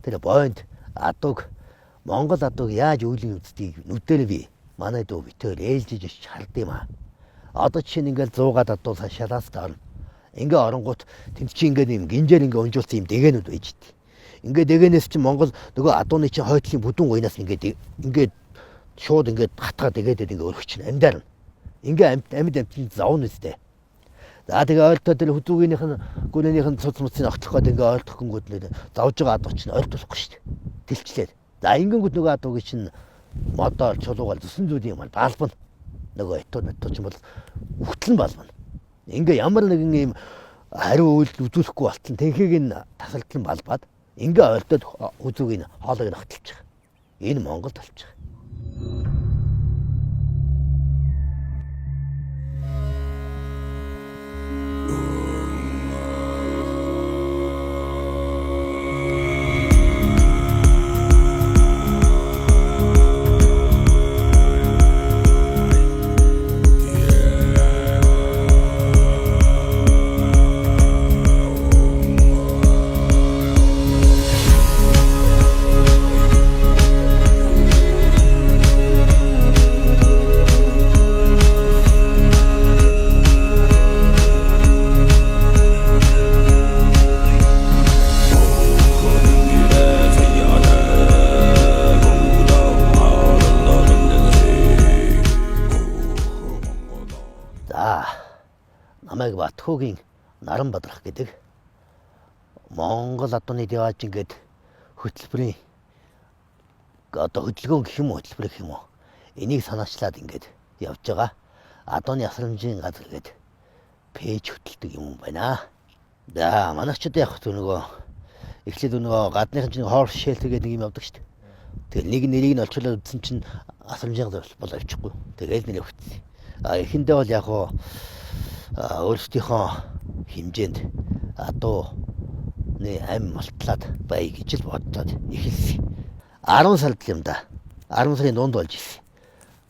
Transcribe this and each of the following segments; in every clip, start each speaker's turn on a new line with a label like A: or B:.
A: Тэр бойнд адууг Монгол адууг яаж өвлийн үздгийг нүдээр би манай дүү битээр ээлжиж очиж хард юм аа. Одоо жишээ нь ингээл 100-аад адуу шалаас орно. Ингээ оронгууд тэнд чи ингээд юм гинжээр ингээ унжуулсан юм дэгээнүүд байж тээ. Ингээ дэгээнээс чи Монгол нөгөө адууны чи хойтлын бүдүүн гуйнаас ингээд ингээд шууд ингээд хатгаа дэгээдээд ингээ өргөч чинь амьдаар. Ингээ амьд амьд амьтны зовно үстэй. За тэгээ ойлтоо тэр хүзүүгийнх нь гүнэнийх нь цуц муцыг огтлох гээд ингээ ойлтох гингүүд нэр зовж байгаа адуу чинь ойлтуулахгүй шүү дээ. Тэлчлээ. За ингэнгүүд нөгөө адуугийн чинь модоор чулуугаал зүсэн зүйл юм балбана. Нөгөө этуу метуу чинь бол үхтэл нь балбана. Ингээ ямар нэгэн юм хариу үйлдэл үзүүлэхгүй болтол тэнхийг нь тасалдлан балбаад ингээ ойлтоод хүзүүгийн хоолойг нь огтлж байгаа. Энэ Монголд болчих. За намайг Батхуугийн Наран Бадрах гэдэг Монгол адууны дивааж ингээд хөтөлбөрийн одоо хөдөлгөөн гэх юм уу, хөтөлбөр гэх юм уу, энийг санаачлаад ингээд явж байгаа адууны асрамжийн газар гээд пэйж хөтэлдэг юм байна. За манайчид яг зөв нөгөө эхлээд нөгөө гадныхан чинь horse shelter гэдэг нэг юм явдаг шүү дээ. Тэгэл нэг нэрийг нь олчлоод үзсэн чинь асрамжийн газар бол авчихгүй. Тэгэл нэр өгсөн. А эхэндээ бол яг хуу өөрсдийнхөө хэмжээнд адууны ам болтлаад бай гэж л бодоод эхэлсэн. 10 сард л юм да. 10 сарын дунд болж ирсэн.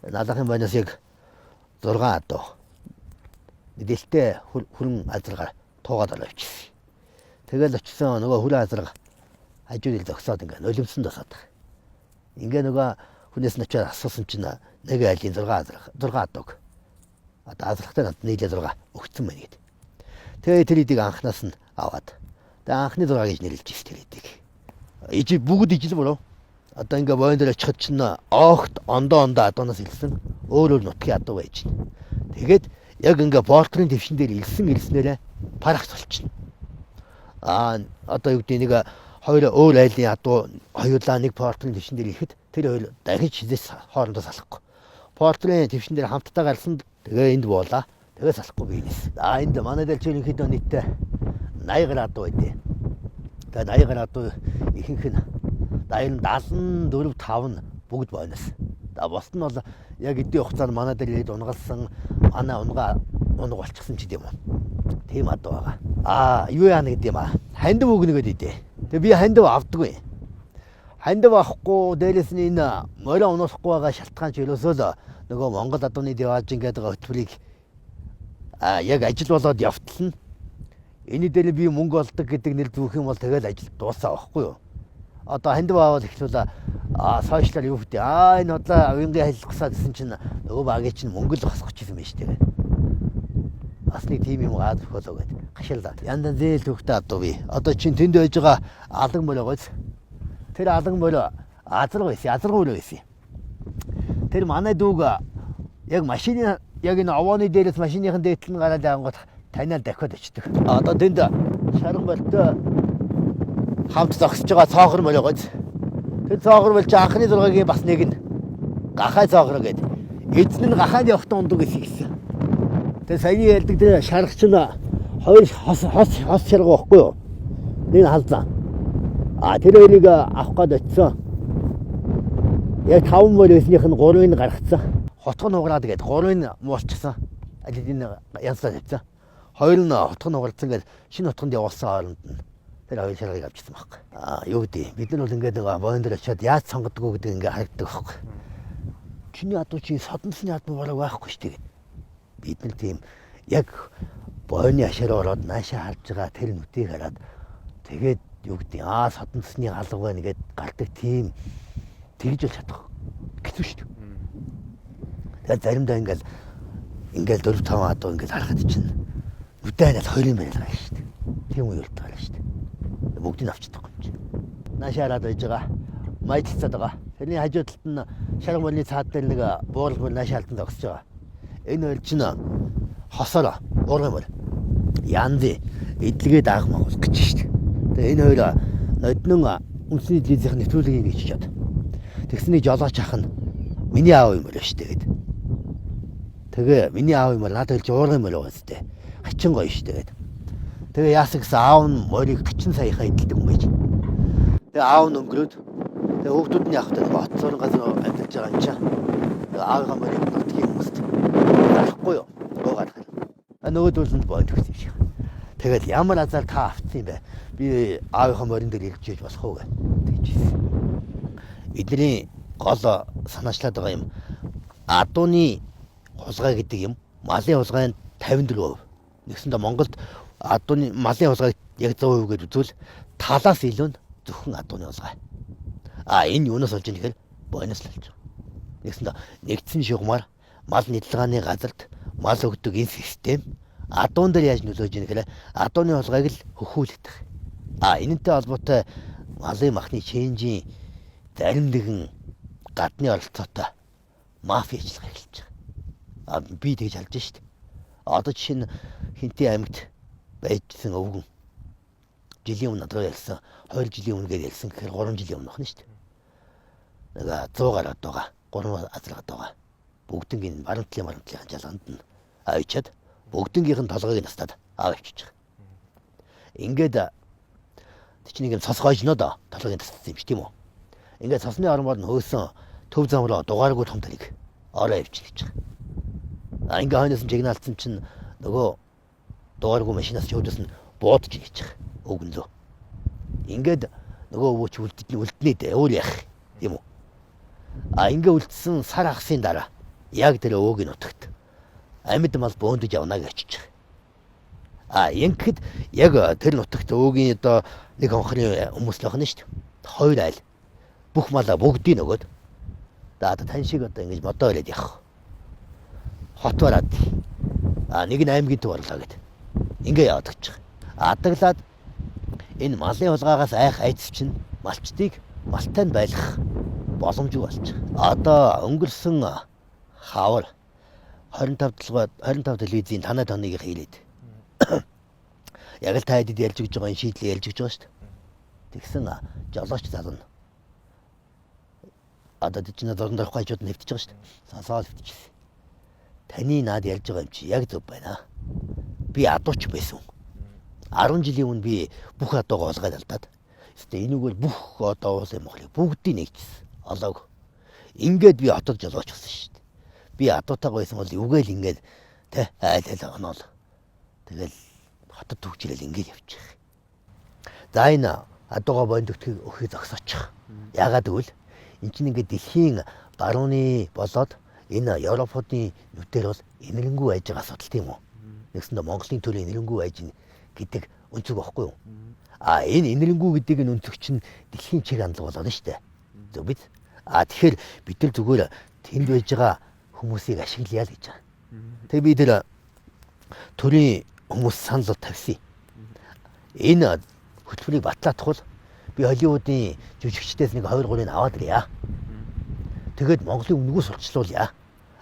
A: Налахын бойноос яг 6 адуу дэлтэй хүрэн азаргаар туугаад ороо авчихсан. Тэгэл очисон нөгөө хүрэн азарга хажуу ил зогсоод ингээ нулимсан тасаад. Ингээ нөгөө хүнээс нь очиад асуусан чинь нэг айлын 6 азарга 6 адууг одоо азрахтай надад нийлээ 6 өгцөн байна гэд. Тэгээ тэр эдийг анхнаас нь аваад. Тэгээ анхны 6 гэж нэрлэж ирсэн тэр эдийг. Ижил бүгд ижил буруу. Одоо ингээ бойн дээр очиход чинь оогт ондоо ондоо адуунаас илсэн өөр өөр нутгийн адуу байж байна. Тэгээд яг ингээ портрын твшин дээр илсэн илснээрээ паракс болчихно. Аа одоо юу гэдэг нэг хоёр өөр айлын адуу хоёулаа нэг портрын твшин дээр ирэхэд тэр хоёр дахиж хизээс хоорондоо салахгүй. Портрын твшин дээр хамтдаа гарсан тэгээ энд буулаа. Тэгээ салахгүй биенэс. Аа энд манай дээр чинь ерөнхийдөө нийтдээ 80 гаруй адуу байдیں۔ Тэгээ 80 гаруй адуу ихэнх нь 74 5 нь бүгд бойноос. За бусд нь бол яг эдийн хугацаанд манай дээр ирээд унгалсан, манай унгаа унаг болчихсон ч гэдэм юм. Тийм адуу байгаа. Аа юу яана гэдэг юм аа. Хандив өгнө гэдэг дээ. Тэгээ би хандив авдаггүй. Хандив авахгүй дээрэс нь энэ морио унуулахгүй байгаа шалтгаан ч ерөөсөө л нөгөө Монгол адууны диваажин гэдэг хөтөлбөрийг яг ажил болоод явтал нь энэ дээр би мөнгө олдог гэдэг нэр зүүх юм бол тэгэл ажил дуусаа байхгүй юу? Одоо хандив аваад эхлүүл сошиалар юу гэдэг аа энэ удлаа уянгийн халилгасаа гэсэн чинь нөгөө багийн чинь мөнгө л босгох гэсэн юм шүү дээ. Бас нэг тийм юм гаад болоо гэд гашаалаа. Янз зээл төвхтэй адуу би. Одоо чинь тэнд байж байгаа алан морь байгааз. Тэр алан морь азарга байсан, азарга морь байсан. Тэр манай дүүг яг машины яг энэ овооны дээрээс машиныхан дээдл нь гараад ангууд таниад дахиад очдөг. Одоо тэнд шарга морьтой хамт зогсож байгаа цоохор морь байгааз. Тэр цоохор морь чи анхны зургагийн бас нэг нь гахай цоохор гээд эзэн нь гахайд явахдаа ундаг гэсэн гэсэн. Тэр саяны ярьдаг тэр шарга чинь хоёр хос хос хос шарга байхгүй юу? Нэг нь халзаа. А тэр хоёрыг авах гээд очисон. Яг 5 морь байсных нь 3-ыг нь гаргацсан. Хотго нь уграад гээд 3-ыг нь муулчихсан. Аль хэдийн янзлаа тавьсан. Хоёр нь хотго нь угарсан гээд шинэ хотгонд явуулсан хооронд нь тэр хоёр шаргыг авчихсан байхгүй. Аа юу гэдэг бид нар бол ингээд нэг бойн дээр очиад яаж сонгодгоо гэдэг ингээд харагддаг байхгүй. Чиний адуу чи содонсны адуу бараг байхгүй шүү дээ. Бид нар тийм яг бойны ашаар ороод наашаа харж байгаа тэр нүдийг хараад тэгээд юу гэдэг аа содон цэсний алга байна гэд гардаг тийм тэгж бол чадах хэцүү шүү дээ. Тэгээд заримдаа ингээл 4 5 адуу ингээл харахад чинь нүдэ ханаал 20 барил байгаа шүү дээ. Тийм үе болдог байгаа шүү дээ. Бүгдийг авч чадахгүй юм чинь. Наашаа хараад байж байгаа. Маялцаад байгаа. Тэрний хажуу талд нь шарга морины цаад дээр нэг буурал морь наашаа алдан зогсож байгаа. Энэ хоёр чинь хосоор буургын морь. Янзын эдлэгээ даах махуулах гэж шүү дээ. Тэгээ энэ хоёр ноднон үндэсний телевизийн нэвтрүүлгийг хийж чад. Тэгсний жолооч ах нь миний аав юм болоо шүү дээ гэд. Тэгээ миний аав юм бол надад хэлж уургын морь байгаа зү. Хачин гоё шүү дээ гэд. Тэгээ яасан гэсэн аав нь морийг 30 саяхаа эдэлдэг юм байж. Тэгээ аав нь өнгөрөөд тэгээ хүүхдүүд нь явахдаа нэг хот зургийн газар амьдарч байгаа юм чинь. Тэгээ аавынхаа морийг нутгийн хүмүүст зарахгүй юу? Гоогаар. Нөгөөдөл нь бонд өгсөн юм шиг. Тэгээд ямар азар та автсан юм бэ? Би аавынхаа морин дээр ирж иж болох уу гэж тэгж хэлсэн. Эдний гол санаачлаад байгаа юм адууны хулгай гэдэг юм малын хулгайн 54%. Нэгсэндээ Монголд адууны малын хулгайг яг 100% гэж үзвэл талаас илүү нь зөвхөн адууны хулгай. А энэ юунаас болж ийм гэхээр бойноос л болж байгаа. Нэгсэндээ нэгдсэн шугамар мал нядалгааны газарт мал өгдөг энэ систем адуун дээр яаж нөлөөж ийм гэхээр адууны хулгайг л хөхүүлэх. А энэнтэй холбоотой малын махны чэнжийн зарим нэгэн гадны оролцоотой мафи ажиллагаа эхэлж байгаа. А би тэгж алж шít. Одоо жишээ нь Хинтээ аймагт байжсан өвгөн жилийн өмнө надад ярьсан 20 жилийн өмнө гэж ярьсан гэхээр 3 жилийн өмнө байна шүү дээ. Нэг 100 гараад байгаа. 3 азаргаад байгаа. Бүгднгийн баруун талын жалганд нь авчиад бүгднгийнх нь толгойг нь настаад аав авчиж байгаа. Ингээд тэг чи нэг юм цос гойжноо доо толгойг тасцсан юм чи тийм үү? Ингээд цосны ормоор нь хөөсөн төв зам руу дугааргүй том тэрийг ороо авчиж гэж байгаа. А ингээ хойноос нь чигнаалцсан чинь нөгөө дугааргүй машинаас ч өөдөөс нь буудаж гэж байгаа. Өгнөлөө. Ингээд нөгөө өвөөч үлднэ дээ. Өөр яах юм уу? А ингээ үлдсэн сар хагасын дараа яг тэр өвөөгийн нутагт амьд мал бөөндөж явна гэж очиж байгаа. А ингэхэд яг тэр нутагт өвөөгийн одоо нэг хонхрын хүмүүс л байна шүү дээ. Хоёр айл бүх малаа бүгдийг нөгөөд за одоо тань шиг одоо ингэж модоо ирээд явах. Хот бараад а нэг нь аймгийн төв орлоо гэд. Ингээ яваад гэж байгаа. Адаглаад энэ малын хулгаагаас айх айдас чинь малчдыг малтай нь байлгах боломжгүй болж байгаа. Одоо өнгөрсөн хавар 25 телевизийн танай тоныг хийлээд. Яг л та хэдэд ярьж өгч байгаа энэ шийдлийг ярьж өгч байгаа шүү дээ. Тэгсэн жолооч залуу нь одоо чи надад зуран дөрөхгүй хажууд нь хэвтэж байгаа шүү дээ. Сонсоол хэвтчихсэн. Таны наад ярьж байгаа юм чи яг зөв байна. Би адууч байсан. 10 жилийн өмнө би бүх адуугаа олгоод алдаад. Гэтэ энүүгээр бүх одоо уулын мохлыг бүгдийг нэгжсэн. Олоог. Ингээд би хотод жолооч болсон шүү дээ. Би адуутайгаа байсан бол үгээл ингээд тэ айл айл оноол. Тэгэл хотод төгжрэл ингээд явчих. За энэ адуугаа бондөгтгийг өхийг зогсоочих. Яагаад гэвэл эн чинь ингээд дэлхийн барууны болоод энэ Европуудын нүдээр бол энэрэнгүй байж байгаа асуудал тийм үү? Нэгсэндээ Монголын төрийн энэрэнгүй байж гэдэг өнцөг багхгүй юу? А энэ энэрэнгүй гэдэг энэ өнцөг чинь дэлхийн чиг хандлага болоод шүү дээ. Зөв биз? А тэгэхээр бид нар зүгээр тэнд байж байгаа хүмүүсийг ашиглая л гэж байгаа. Тэгээ би тэр төрийн хүмүүс санал тавьсан. Энэ хөтөлбөрийг батлаадах бол би Холливуудын жүжигчдээс нэг 2 3-ыг аваад ирье. Тэгээд Монголын өмнөгөө сурталчлуулъя.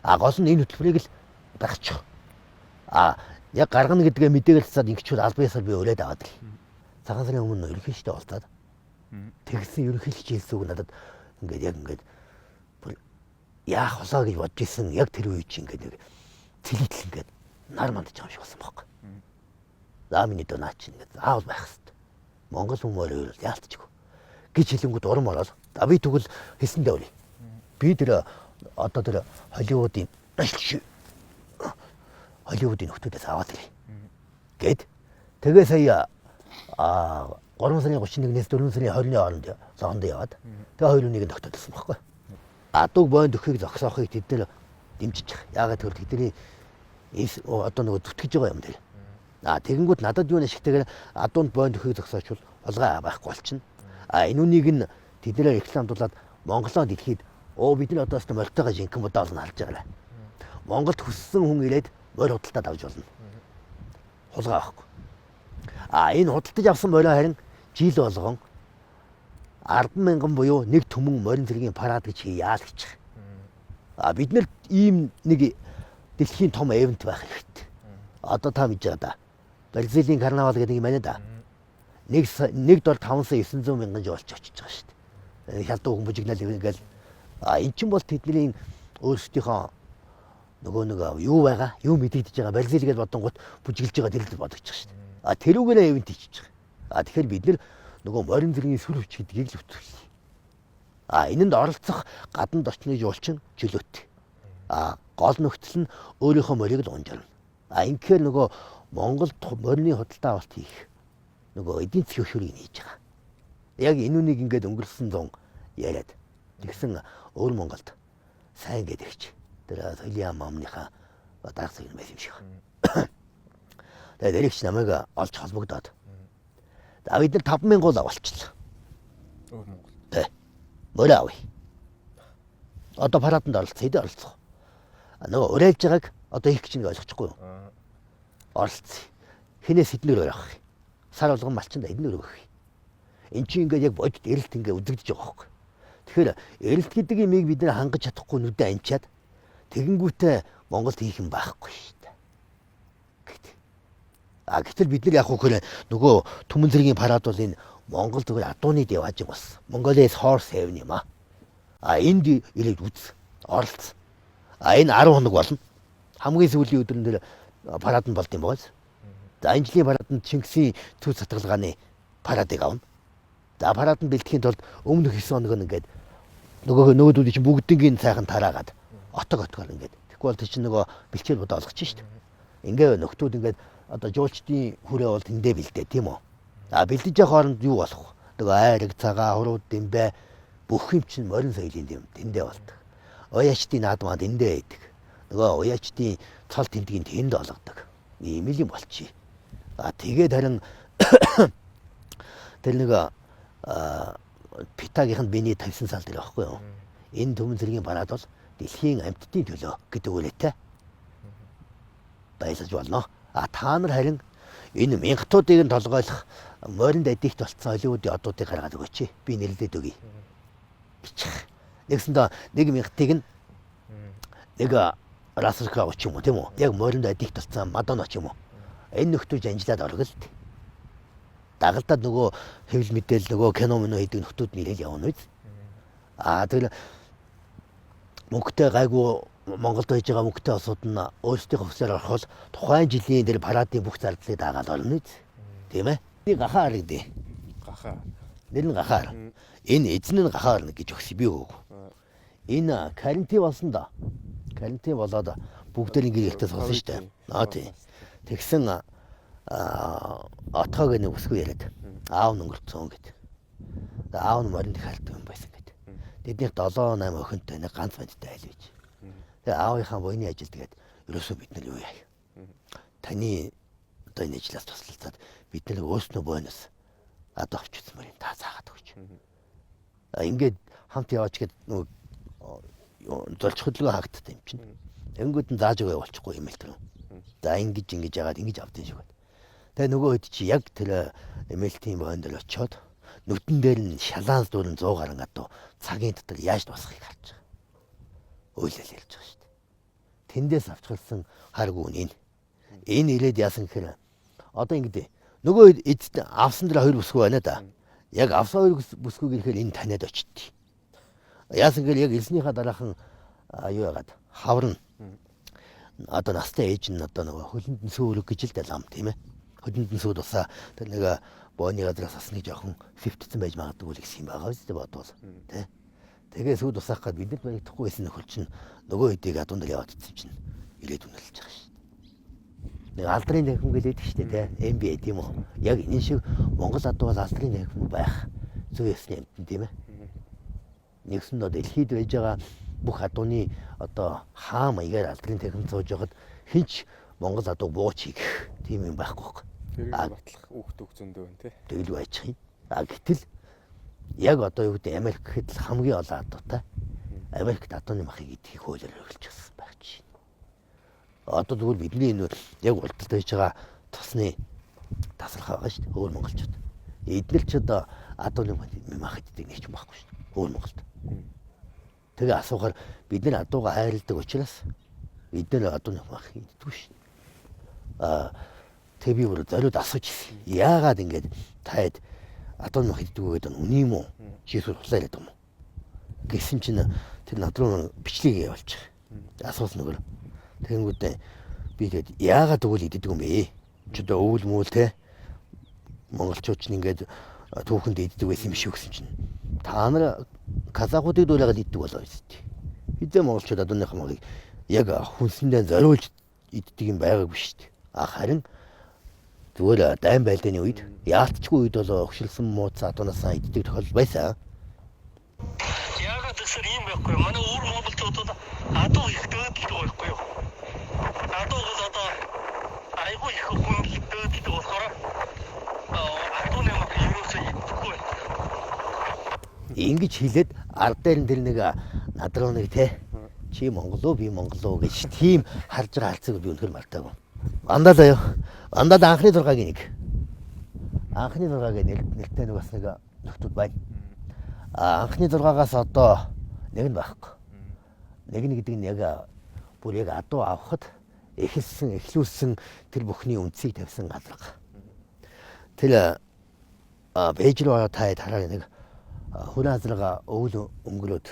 A: А гол нь энэ хөтөлбөрийг л гаргачих. А яг гаргана гэдгээ мэдээгээл цаад ингэчүүл албан ёсоор би өрөөд аваад ирье. Цагаан сарын өмнө ерөнхийлөгчтэй уулзаад тэгсэн ерөнхийлөгч хэлсэн үг надад ингээд яг ингээд яах болоо гэж бодож исэн яг тэр үе чи ингээд нэг цэлийтэл ингээд нар мандаж байгаа юм шиг болсон байхгүй. За миний дөө наа чи ингээд заавал байх хэвээр. Монгол хүмүүс өөр яалтчгүй гэж хэлэнгүүт урам ороод за би тэгвэл хэлсэндээ өрье. Би тэр одоо тэр Холливуудын нөхдүүдээс аваад ирье. Гэд тэгээ сая 3 сарын 31-ээс 4 сарын 20-ны хооронд зоонд яваад тэгээ хоёр үнийг тогтоолсон байхгүй. Адууг бойн дөхийг зогсоохыг тэд нар дэмжиж байгаа. Яагаад гэвэл тэдний одоо нөгөө зүтгэж байгаа юм дээр. А тэгэнгүүт надад юу нэшигтэйгээр адуунд бойн дөхийг зогсоочвол Хулгай байхгүй болчихно. А энэ үнийг нь тэднэрээр рекламдуулаад Монголоо дэлхийд бид нар одоо өстө морьтойгоо жинхэнэ будаа болно харж байгаа. Монголд хүссэн хүн ирээд морь худалдаад авч болно. Хулгай байхгүй. А энэ худалдаж авсан морио харин жил болгон 10,000 буюу нэг түмэн морин зэргийн парад гэж хийяа л гэж. А бид нар ийм нэг дэлхийн том event байх хэрэгтэй. Одоо та мэдж байгаа да. Бразилийн карнавал гэдэг юм байна да. Нэг дор 5 сая 900 мянган жуулч очиж байгаа шүү дээ. Хялдуу хүн бүжигнал ингээл а эн чинь бол тэдний өөрсдийнхөө нөгөө нэг юу байгаа, юу мэдэгдэж байгаа Бразил гэж бодонгууд бүжиглж байгаа тэр л бодогч байгаа шүү дээ. А тэрүүгээрээ event хийчихэж байгаа. А тэгэхээр бид нар нөгөө морин зэргийн сүр хүч гэдгийг л үтгэл. А энэнд оролцох гадна орчны жуулчин чөлөөт. А гол нөхцөл нь өөрийнхөө морийг л унжирна. А ингэхээр нөгөө Монголд морины худалдаа авалт хийх нөгөө эдийн засгийн хөшүүрийг нээж байгаа. Яг энэ үнийг ингээд өнгөрсөн зун яриад тэгсэн өөр Монголд сайн гэдэгч тэр соёлын яам амныхаа дарга цаг байсан юм шиг. Тэгээд эрэгч намайг олж холбогдоод. За бид нар 5,000 гол авалчлаа.
B: Өөр Монгол.
A: Тэ. Морь авъя. Одоо параданд оролцъё дэ оролцох. Нөгөө уриалж байгааг одоо их гэж нэг ойлгочихгүй юу? Оролцъё. Хинээс эднэр авах юм. Сар болгон малчинд эднэр өгөх юм. Эн чинь ингээд яг бодит эрэлт ингээд үзэгдэж байгаа байхгүй. Тэгэхээр эрэлт гэдэг имийг бид нар хангаж чадахгүй нүдэ анчаад тэгэнгүүтээ Монголд хийх юм байхгүй шүү дээ. Гэт. А гэтэл бид нар яг хөөхөр нөгөө түмэн зэргийн парад бол энэ Монгол зүгээр адууны деважин болсон. Mongolia's horse heaven юм аа. А энд ирээд үз. Оролц. А энэ 10 хоног болно. Хамгийн сүүлийн өдөр нь тэр парад нь болд юм байна. За энэ жилийн параданд Чингисийн төв цатгалгааны парадыг авна. За параданд бэлтгэхийн тулд өмнөх 9 хоног нь ингээд нөгөөдүүд чинь бүгднгийн сайхан тараагаад отог отгоор ингээд. Тэгэхгүй бол тэр чинь нөгөө бэлчээр будаа олгоч шүү дээ. Ингээ нөхдүүд ингээд одоо жуулчдын хүрээ бол тэндээ бэлдээ тийм үү? А бэлдэж явах хооронд юу болох вэ? Нөгөө айраг, цагаан, хурууд, дэмбэ бүх юм чинь морин соёлын дэм тэндээ болдог. Уяачдын наадмаа тэндээ байдаг. Нөгөө уяачдын цол тэмдгийн тэнд олгодог. Ийм л юм болчих. А тэгээд харин тэр нэг Питагийнх нь биений тавьсан сал дээр байхгүй юу? Энэ түмэн зэргийн парад бол дэлхийн амьтдын төлөө гэдэг үлээтэй баялаж болно. А та нар харин энэ мянгатуудыг нь толгойлох моринд адикт болцсон Холливуудын одуудыг гаргаад өгөөч. Би нэрлээд өгье. Бичих. Нэгсэндээ нэг мянгатыг нь нэг Рассел Кроу ч юм уу тийм үү? Яг моринд адикт болцсон Мадонна ч юм уу. Энэ нөхдүүд жанжлаад оргилт. Дагалдаад нөгөө хэвлэл мэдээл нөгөө кино мино хийдэг нөхдүүд нэрэл явна үз. А тэгэл мөнгөтэй гайгүй Монголд байж байгаа мөнгөтэй улсууд нь өөрсдийнхөө хүсээр орохол тухайн жилийн тэр парадын бүх зардлыг дагаад орно үз. Тийм ээ. Энийг гахаа харагдیں۔
B: Гахаа.
A: Нэр нь гахаар. Энэ эзэн нь гахаар гэж өгсөн би өгөөг. Энэ карантин болсон да. Карантин болоод бүгдээр ингэ гэртээ суусан шүү дээ. Аа тий. Тэгсэн отхоог нэг өсгөө яриад аав нь өнгөрцөн гэд. Аав нь моринд хальтдаг юм байсан гэд. Тэднийх 7 8 охинтой нэг ганц мандтай айл байж. Тэгээ аавынхаа буйны ажил тэгээд ерөөсөө бид нар юу яа. Таны одоо энэ ажлаас туслалцаад бид нар өөрснөө бонус одоо авч үзмээр юм та заагаад өгч. А ингээд хамт яваач гэд нөгөө золч хөдөлгөөн хаагддаг юм чинь. Тэнгүүд нь зааж өгөө болчихгүй юм л тэр. За ингэж ингэж яагаад ингэж авдсан шиг байна. Тэгээ нөгөө хэд чи яг тэр MLT-ийн боон дээр очиод нүдэн дээр нь шалаанс дүүрэн 100 гарan адуу цагийн дотор яаж дуусахыг харж байгаа. Уйлал ярьж байгаа шүү дээ. Тэндээс авчгалсан харг үн энэ. Энэ ирээд яасан гэхээр одоо ингэдэ. Нөгөө эцэст авсан дээр хоёр бүсгүй байна да. Яг авсан хоёр бүсгүйг ирэхээр энэ таниад очтий. Яасан гэхээр яг элснийхаа дараахан юу яагаад хаварна. Одоо настай ээж нь одоо нөгөө хөлөнд нь сүү өрөг гэж л дээ лам тийм ээ. Хөлөнд нь сүү тусаа тэр нэг бооны газраас асны жоохон сэвтцэн байж магадгүй л гэсэн юм байгаа үстэй бодвол тий. Тэгээ сүү тусаах гээд бид нар баригдахгүй байсан нөхөр чинь нөгөө хэдийг адуун дээр яваад ицсэн чинь ирээд үнэлж байгаа шүү дээ. Нэг алдрын танхим гэлээд шүү дээ тий. NBA тийм үү. Яг энэ шиг Монгол адуу бол алдрын танхим байх зүй ёсны амьтан тийм ээ. Нэгсэн нь дэлхийд байж байгаа бүх адууны одоо хаа маягаар алдрын танхим сууж байхад хинч Монгол адуу бууч хийх тийм юм байхгүй байхгүй.
B: Тэрийг батлах хүүхд үг зөндөө байна тий.
A: Тэгэл байж юм. А гэтэл яг одоо юу гэдэг Америк гэхэд л хамгийн олон адуутай. Америкт адууны махыг идэхийг хуулиар хэрэгжилсэн байх чинь. Одоо тэгвэл бидний энэ яг урдталд байж байгаа цусны тасархай байгаа шүү дээ. Өөр монголчууд. Эднэр ч одоо адууны мах иддэг нэг ч юм байхгүй шүү дээ. Өөр Монголд. Тэгээ асуухаар бид нар адууга хайрладаг учраас бид нар адууны мах иддэггүй шүү дээ. Аа тэг би бүр зориуд асууж ирсэн. Яагаад ингэж таад адууны мах иддэг вэ гэдэг нь үний юм уу? Чи эсвэл худлаа яриад юм уу? Гэсэн чинь тэр над руу бичлэг явуулчих. Асуусан нөгөө. Тэгэнгүүтээ би тэгээд яагаад өвөл иддэг юм бэ? Чи одоо өвөл мүүл те монголчууд ч ингээд түүхэнд иддэг байсан юм шиг гэсэн чинь та нар казахуудыг дуулаагаад иддэг болоо үсттэй. Хэдэн монголчууд адууныхаа махыг яг хүнсэндээ зориулж иддэг юм байгаагүй шүү дээ. А харин зүгээр дайн байлдааны үед яалтчгүй үед бол өгшилсэн мууц адуунаасаа иддэг тохиолдол байсан.
C: Яагаад гэхээр ийм байхгүй. Манай өвөр монголчуудад адуу их дөөдөлдөг байхгүй юу? Адуу бол одоо айгүй их хүн дөөдөлдөг болохоор адууны мах ерөөсөө идэхгүй.
A: Ингэж хэлээд ард дээр нь тэр нэг над руу нэг те чи монгол уу би монгол уу гэж тийм харж байгаа харцыг би үнэхээр мартаагүй. Андаа заяа. Андаад анхны 6-гийн нэг. Анхны 6-гийн нэртэй нэг бас нэг нөхдүүд байна. А анхны 6-аас одоо нэг нь байхгүй. Нэг нь гэдэг нь яг бүр яг адуу авахд эхэлсэн, эхлүүлсэн тэр бүхний үндсийг тавьсан газар. Тэр Бээжин рүү ороод та хараа нэг хүрээ азрага өвөл өнгөрөөд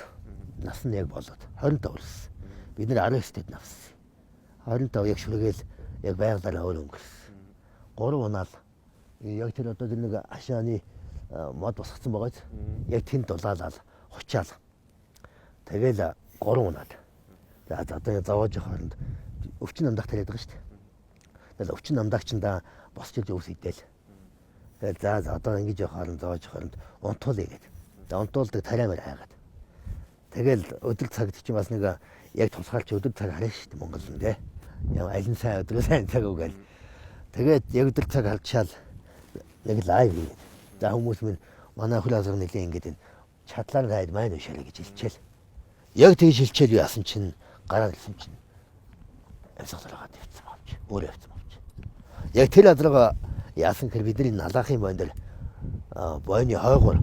A: нас нь яг болоод 25 хүрсэн. Бид нар 19 дэд навсан. 25 яг шүргээл яг байгалаараа өөр өнгөрсөн. 3 унаал яг тэр одоо тэр нэг хашааны мод босгоцсон байгаа биз? Яг тэнд дулаалал хучаал. Тэгэл 3 унаал. За одоо зовоож явах хооронд өвчин намдаах тариад байгаа шүү дээ. Тэгэл өвчин намдаагчдаа босч ирж өвс идэл. Тэгэл за одоо ингэж явах хооронд зовоож явах хооронд унтуулъя гэдэг. За унтуулдаг тариамаар хайгаад. Тэгэл өдөр цагт чинь бас нэг яг тусгаарч өдөр цаг харна шүү дээ Монгол нь те. Яа аль нь сайн өдөр сайн цаг уу гэл. Тэгээд яг өдөр цаг харчаал нэг live хийгээд. За хүмүүс минь манай хөл азар нэлээ ингэж энэ чадлаар найд маань уушаарай гэж хэлчихэл. Яг тэгж хэлчихэл яасан чинь гараад ирсэн чинь амьсгал ороод явцсан юм чи. Өөрөө явцсан юм чи. Яг тэр азрага яасан гэхээр бидний налаахын бойн дээр бойны хойгоор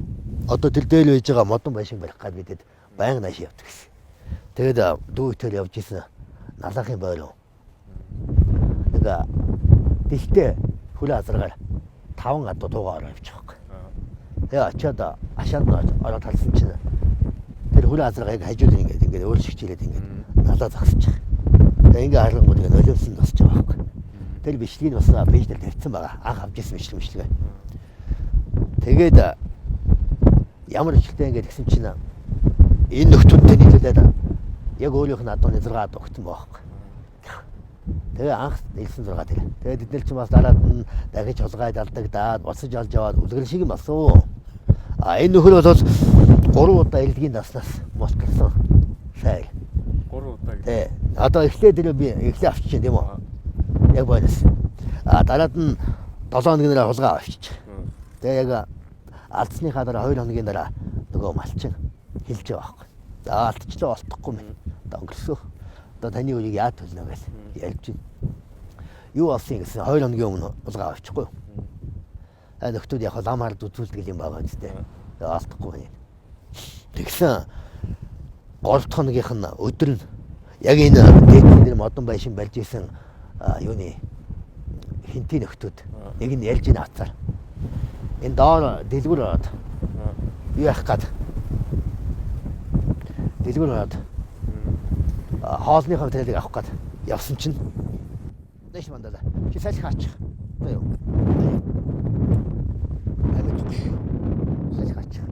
A: одоо тэр дээр байж байгаа модон байшин барих гад бидэд байнга нааш явдаг гэсэн. Тэгээд дүүтэр явж исэн налаахын бой руу нэг дэлтэй хөлөө азаргаар 5 адуу дуугаа ороо явчих واخхой. Тэгээ очиод ашаанд ороод талсан чинь тэр хөлөө азаргаа яг хажууд ингээд ингээд өөр шигчилээд ингээд налаа зогсож байгаа. Тэгээ ингээд харангууд ингээд нулимсан тусч байгаа байхгүй. Тэр бичлэгийг бас пэйж дээр тавьсан байгаа. Анх авч ирсэн бичлэг мишлэгээ. Тэгээд ямар ичлээ ингээд гисэн чинь энэ нөхдүүдтэй нийлүүлээд яг өөрийнх нь адууны 6 адуу өгсөн байгаа байхгүй. Тэгээ анх нийлсэн 6 тэр. Тэгээ тэд нар чинь бас дараад нь дахиж хулгайд алдагдаад буцаж олж яваад үлгэр шиг юм болсон. А энэ нөхөр бол 3 удаа элдгийн наснаас мулталсан сайр.
B: 3 удаа гэж.
A: Тэ. Одоо эхлээд тэр би эхлээ авчиж тийм үү? Яг бойноос. А дараад нь 7 хоногийн дараа хулгай авчиж. Тэгээ яг алдсныхаа дараа 2 хоногийн дараа нөгөө малчин хэлж байгаа байхгүй. За алдчихлаа олдохгүй мэн. Одоо өнгөрсөө. Одоо таны үрийг яа төлнө гэж ярьж байна. Юу болсон гэсэн 2 хоногийн өмнө хулгай авчихгүй. А нөхдүүд яг лам хард үзүүлдэг юм байгаа үстэй. Тэгээ алдахгүй байна. Тэгсэн 3 дахь хоногийнх нь өдөр нь яг энэ дээдлийн дээр модон байшин барьж исэн юуны хинтийн нөхдүүд нэг нь ярьж ийн авцаар. Энэ доор дэлгүүр ороод юу яах гад дэлгүүр ороод хоолныхоо материалыг авах гад явсан чинь дэш мандала чи салхи аачих. Одоо юу? Амьд салхи аачих.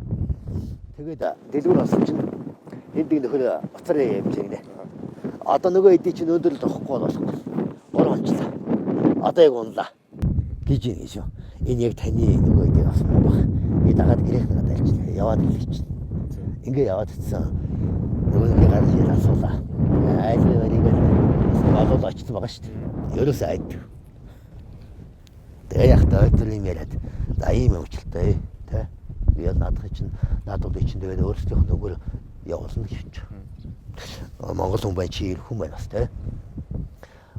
A: Тэгээд дэлгүүр орсон чинь энд нэг нөхөр уцаар явж гинэ. Одоо нөгөө эдий чинь өндөр л авахгүй болохгүй. 3 ончлаа. Одоо яг унлаа. Гэж юм шүү. Энэ яг таны нөгөө эдийг авсан байх. Би дагаад гэрэх надад альчлаа. Яваад ирлээ чинь. Ингээ яваад ицсэн. Нөгөө нэг гарч ирэл асуулаа. Айлын барийг олоод очсон байгаа шүү дээ. Ерөөсөө айд. Тэгээ яг та өдөр юм яриад. За ийм юм уучлалтай тэ. Би бол наадах чинь наадуудыг чинь тэгээд өөрсдийнх нь нүгээр явуулна гэж. Монгол хүн байна чи хүн байна бас те.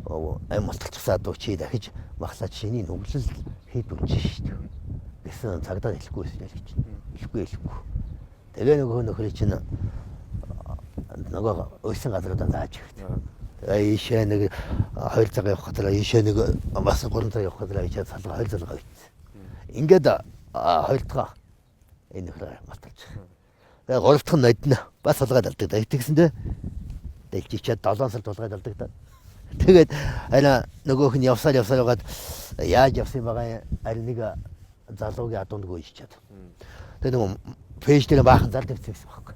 A: Ам малталчихсан адуу чи дахиж махлаа чиний нүглэл хэд үлж шít. Гэсэн цагдаа хэлэхгүй байсан л гэж. Хэлэхгүй хэлэхгүй. Тэгээ нөгөө нөхрийн чинь нөгөө уйсан газруудаа зааж өгд. Тэгээ ийшээ нэг 2 цаг явах газараа ийшээ нэг бас 3 цаг явах газараа ийшээ салгаа 2 залгаа үйцсэн. Ингээд 2 дахь энэ нөхрөө малталж. Тэгээ 3 дахь нь нодно бас салгаад алдаг. Тэгсэндээ дэлжичээд 7 сар тулгаад алдаг та. Тэгээд харин нөгөөх нь явсаар явсаар байгаад яаж явсан байгаа харин нэг залуугийн адуунд гүйж чад. Тэгээд нөгөө пэйж дээр баахан зал тавьсан гэсэн байхгүй.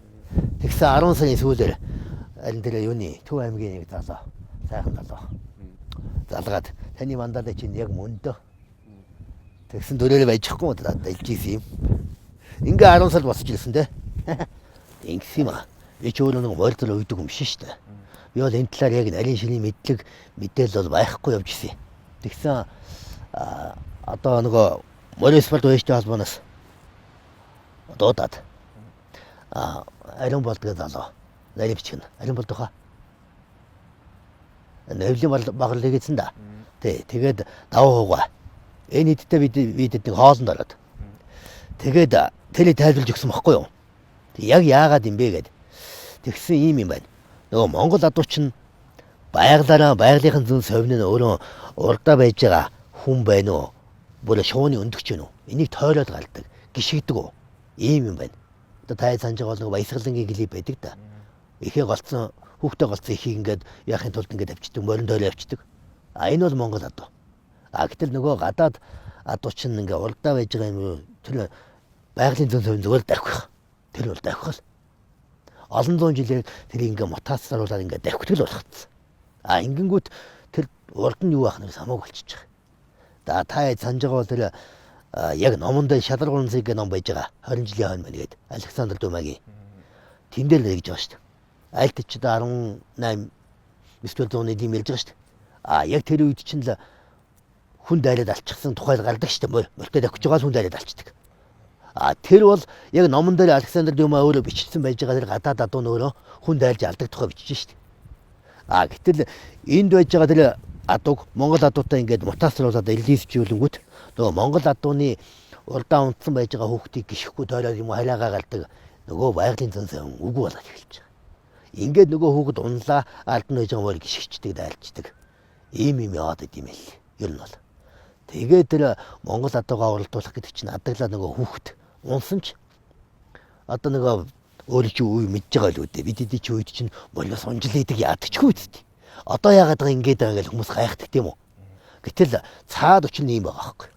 A: Тэгсэн 10 сарын сүүлээр харин тэр юуны Төв аймгийн нэг залуу сайхан залуу залгаад таны мандалаа чинь яг мөндөө. Тэгсэн дөрөөрөө байж хгүй дэлж исэн юм. Ингээ 10 сард босч ирсэн те. Ингэсэн юм аа. Би ч өөрөө нэг морь дээр уйдаг юм биш шүү дээ. Би бол энэ талаар яг нарийн ширийн мэдлэг мэдээлэл бол байхгүй явж исэн. Тэгсэн одоо нөгөө морь спорт уяжтай холбооноос дуудаад ариун болдго залуу нарийн бичгэн ариун болдог хаа. Нэвлийн багрлыг эзэн да. Тий, тэгээд давуу хугаа. Энэ хэдтэй бид нэг хоолнд ороод. Тэгээд тэрийг тайлбарлаж өгсөн бохгүй юу? Яг яагаад юм бэ гэд. Тэгсэн ийм юм байна. Нөгөө Монгол адуу чинь байглаараа байгалийнхын зүүн совин нь өөрөө урдаа байж байгаа хүн байна уу? Бүр шууны өндөгч байна уу? Энийг тойроод галдаг, гიშгдэг үү? Ийм юм байна. Одоо та санаж байгаа бол нөгөө баясгалангийн клип байдаг да. Ихээ голцсон, хүүхдээ голцсон ихийг ингээд яахын тулд ингээд авчдаг, морин тойроо авчдаг. А энэ бол Монгол адуу. А гэтэл нөгөө гадаад адуу чинь ингээ урдаа байж байгаа юм тэр байгалийн зүүн совин зүгээр давхих. Тэр бол давхих л. Олон зуун жилээр тэр ингээ мутацлааруулаад ингээ давхдаг л болгоцсон. А ингэнгүүт тэр урд нь юу байх нь хамаагүй болчихж байгаа. За та санаж байгаа бол тэр яг номонд шадар гуранцыг гэх ном байж байгаа. 20 жилийн хойно мэн гээд Александр Думагийн. Тэн дээр л гэж байгаа шүү дээ. Альт ч 18 9-р зууны тийм ярьж байгаа шүү дээ. А яг тэр үед чинь л хүн дайраад алчихсан тухай гардаг шүү дээ. Морьтой давхиж байгаа л хүн дайраад алчдаг. А тэр бол яг номон дээр Александр Дюма өөрөө бичсэн байж байгаа тэр гадаад адуу нь өөрөө хүн дайрж алдаг тухай бичиж шүү дээ. А гэтэл энд байж байгаа тэр адууг Монгол адуутай ингээд мутацлуулаад релизжүүлэнгүүт нөгөө Монгол адууны урдаа унтсан байж байгаа хүүхдийг гიშгэхгүй тойроод юм хариагаа гардаг нөгөө байгалийн зэн сэн үгүй болоод эхэлж байгаа. Ингээд нөгөө хүүхэд унлаа ард нь байж байгаа морь гიშгчдэг дайлчдаг. Ийм юм яваад идэм байл. Ер нь бол. Тэгээд тэр Монгол адуугаа уралдуулах гэдэг чинь адаглаа нөгөө хүүхэд унсан ч одоо нөгөө өөрөө чи үе мэдж байгаа л үү дээ. Бид эдий чи үед чинь мориос унжил идэг яадаг ч үсттэй. Одоо яагаад байгаа ингэж байгаа гэж хүмүүс гайхдаг тийм үү? Гэтэл цаад учир нь ийм байгаа байхгүй.